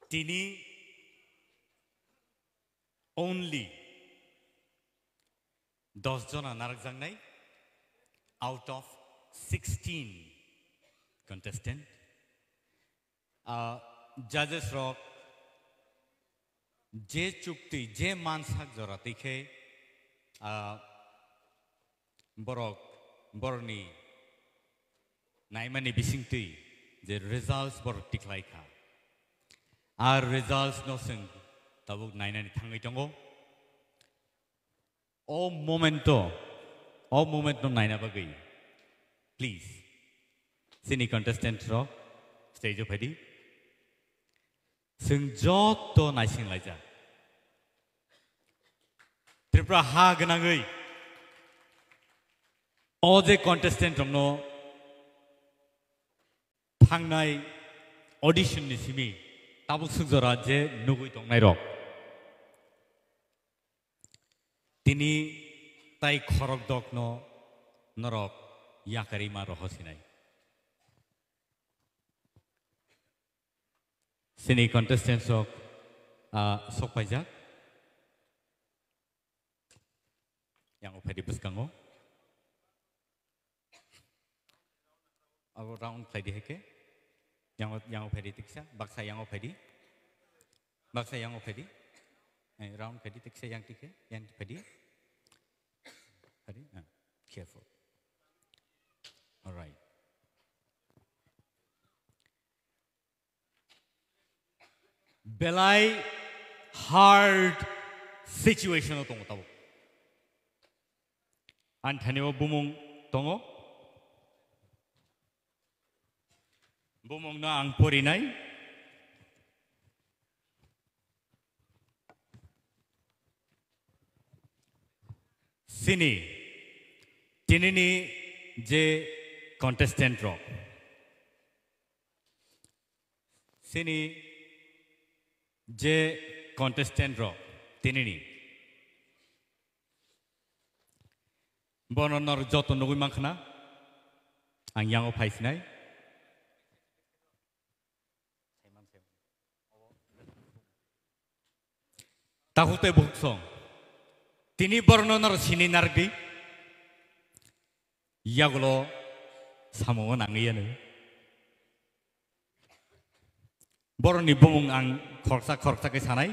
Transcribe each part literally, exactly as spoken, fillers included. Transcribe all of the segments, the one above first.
Tini only dos jona narwkjaknai out of sixteen contestant. Ah, judges rok je chukti, je mansak jora twi khe, ah, borok, borokni naimani bisingtwi je results borok tikhlai kha. Ar results no chwng tabuk nainani thangwi tongo. O momento, o moment no naina bagwi, please, chini contestant rok stage o phaidi. Chwng joto naising laijak. Tripura ha gwnangwi o je contestant rokno thangnai audition ni simi tabuk sukjora je nugwi tongnai rok. Tini tai khorok dokno norok yakarima roho sinai. Chini contestants rok, ah, sok paijak. Yang o phaidi bwskango. Abo round khlai di hai khe. Yang o, yang o phaidi tiksa, baksa yang o phaidi. Baksa yang o phaidi. Eh, round khlai di tiksa yang tikhe, yang phaidi. Phaidi, ah, careful. All right. Belai hard situation o tongo tabuk. Ani thani o bumung tongo. Bumung no ang porinai. Chini, tinini je contestant rok. Chini je contestant rok, tinini. Bono nor joto nugwi mankha na? Ang yango phai sinai. Takhuk tei bukhuk song. Tini borokno noro sini narwkdi. Yagulo samungo nangwi yanu. Borokni bumung ang khoroksa khoroksa khe sanai.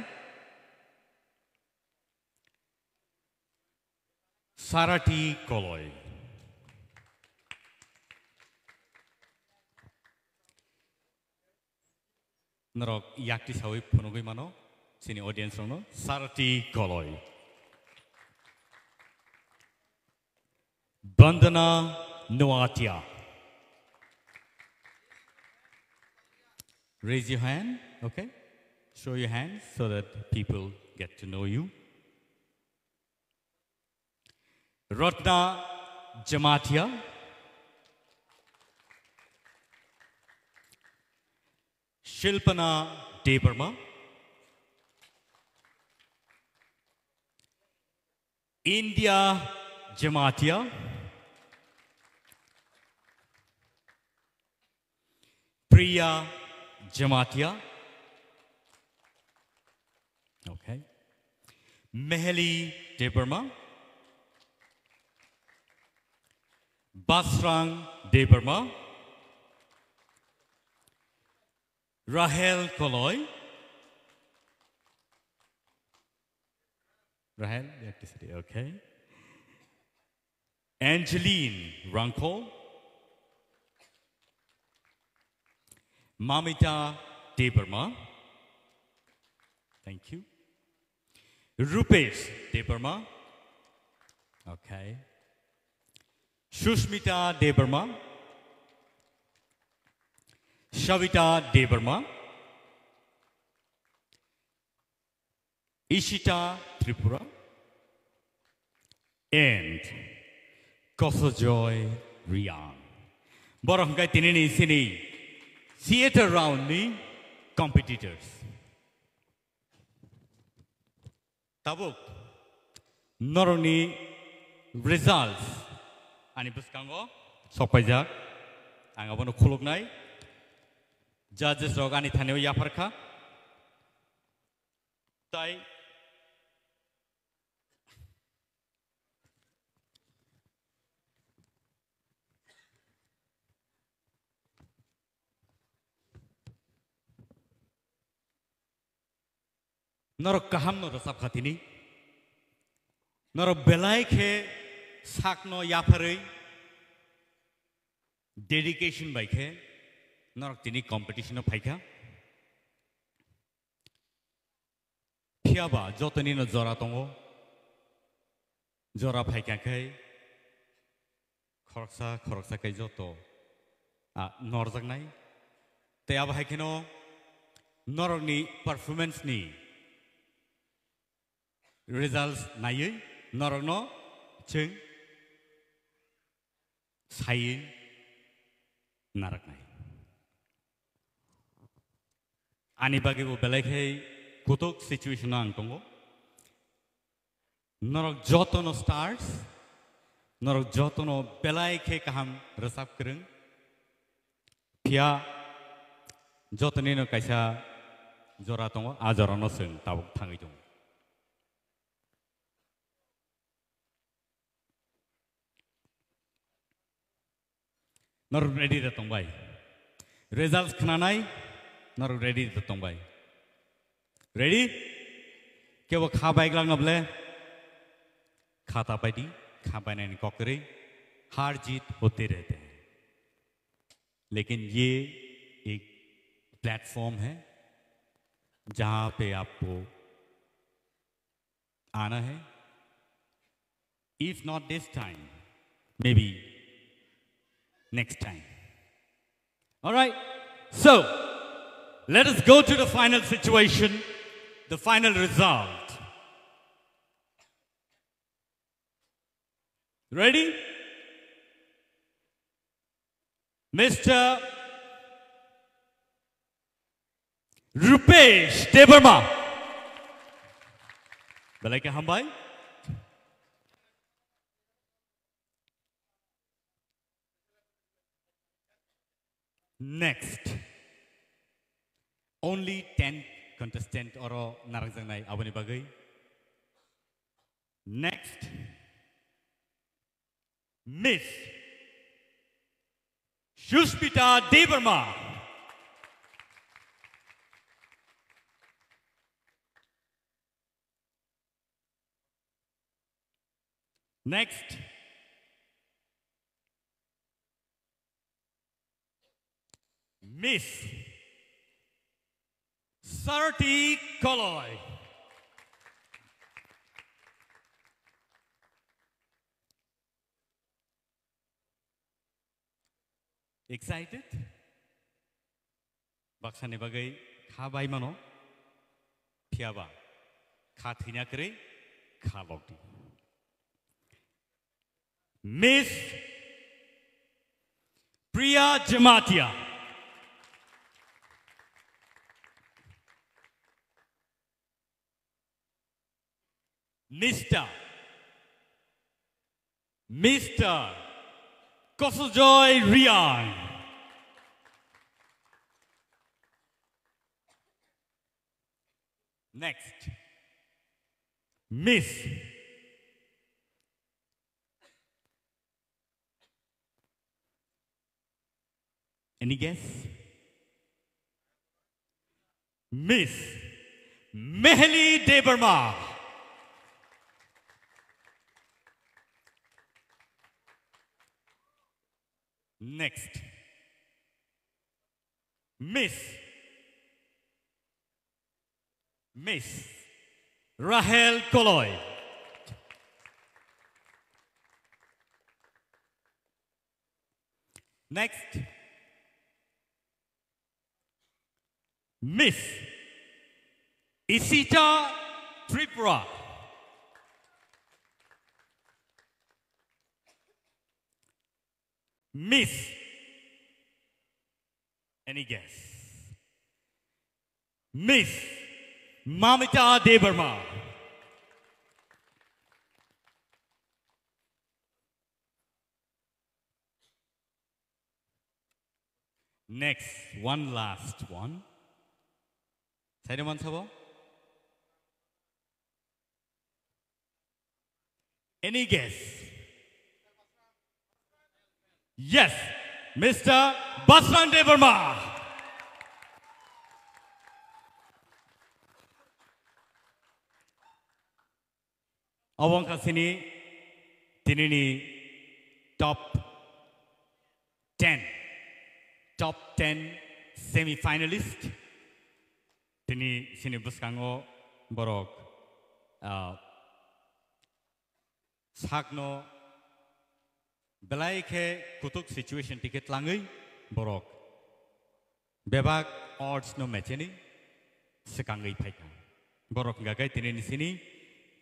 Sarati Koloi. Norok yakti sawi phunugwi mano, chini audience rokno, Sarati Koloi. Bandana Noatia. Raise your hand, okay? Show your hands so that people get to know you. Ratna Jamatia, Shilpana Debbarma, India Jamatia, Priya Jamatia. Okay. Meheli Debbarma. Basrang Debbarma. Rahel Koloi. Rahel, you have to sit here, okay. Angeline Rangkol. Mamita Debbarma. Thank you. Rupesh Debbarma. Okay. Sushmita Debbarma. Savita Debbarma. Ishita Tripura and Kosojoy Riang. Borok hwnkhe tinini sini theater round ni competitors. Tabuk norokni results ani bwskango sokpaijak. Ang abono khuluknai. Judges rok ani thani o yaphar kha. Tai norok kaham no rwchap kha tini. Norok belai khe sakno yapharwi dedication bai khe norok tini competition o phaikha. Phiya ba jotoni no jora tongo. Jora phaikha khe khoroksa khoroksa khe joto, ah, norjaknai. Tei abo hai kheno norokni performance ni results naiwi norokno chwng saiwi naraknai. Ani bagwi bo belai khe kutuk situation o ang tongo. Norok jotono stars, norok jotono belai khe kaham rwchap kwrwng. Phiya jotonino kaisa jora tongo, a jorano chwng tabuk thangwi tongo. Norok ready da tongbai? Results khnanai norok ready da tongbai? Ready? Kebo kha bai glak na ble? Kha ta pai di, kha bai nai kok kwrwi, har jeet hote rehte hain. Lekin ye ek platform hai, jahan pe aapko aana hai. If not this time, maybe next time. All right. So, let us go to the final situation, the final result. Ready? Mister Rupesh Debbarma. Belai khe hambai. Next. Only ten contestant oro narangjaknai aboni bagwi. Next. Miss Suspita Debbarma. Next. Miss Sarati Koloi. Excited? Baksani bagwi kha bai mano, phiya ba kha thwina kwrwi kha lok di. Miss Priya Jamatia. Mister Mister Kosojoy Riang. Next. Miss. Any guess? Miss Meheli Debbarma. Next. Miss. Miss Rahel Koloi. Next. Miss Isita Tripura. Miss. Any guess? Miss Mamita Debbarma. Next, one last one. Saida man sabo? Any guess? Yes, Mister Basran Debbarma. Obo wngkha chini tinini top ten, top ten semi-finalist. Tini chini bwskango borok, ah, sakno belai khe kutuk situation tike tlangwi borok bebak odds no mecheni swkangwi phaikha. Borok wngkha khe tini ni sini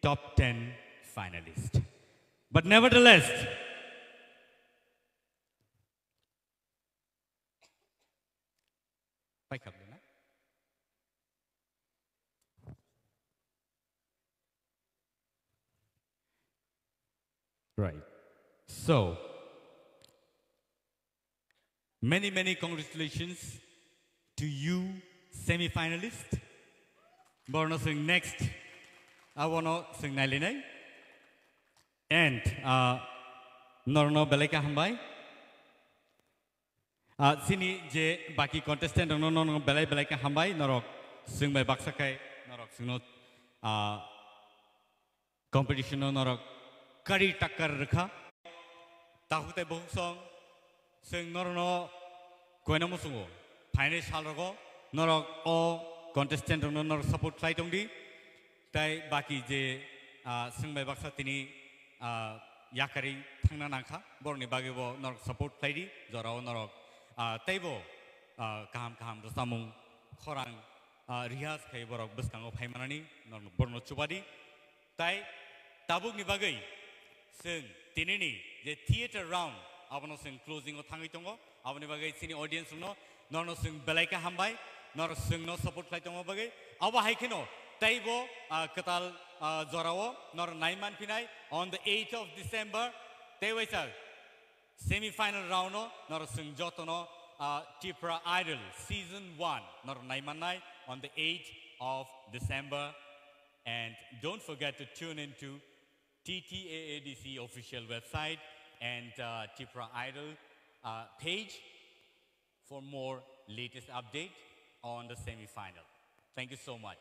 top ten finalist. But nevertheless, paikha bwlwi na? Right. So, many, many congratulations to you, semi-finalist. Borno swng next. Abono swng nailinai. And, uh, norno belai khe hambai. Ah, chini je baki contestant rokno, no, no, belai, belai khe hambai, norok swng bai baksa khai, norok swngno, ah, competition no norok kari takkar rwkha. Takhuk tei bukhuk song, swng norokno koina muchungo, phainai sal rogo, norok o contestant rokno norok support khlai tongdi. Tai baki je, ah, swng bai baksa tini, ah, yakarwi thangna nangkha, borokni bagwi bo norok support khlai di, jorao norok, ah, teibo, ah, kaham kaham rwchapmung khorang, ah, rihas khai borok bwskango phai manani norok borokno chuba di. Tai tabukni bagwi Chwng tinini je theater round, abono chwng closing o thangwi tongo. Aboni bagwi chini audience rokno, norno chwng belai khe hambai, nor chwngno support khlai tongma bagwi. Abo hai kheno teibo, ah, kwtal, ah, jorao nor nai man phinai on the eighth of December. Tei waisa semi final round o nor chwng jotono, ah, Tipra Idol season one nor nai mannai on the eighth of December. And don't forget to tune in to T T A A D C official website and, uh, Tipra Idol, uh, page for more latest update on the semi-final. Thank you so much.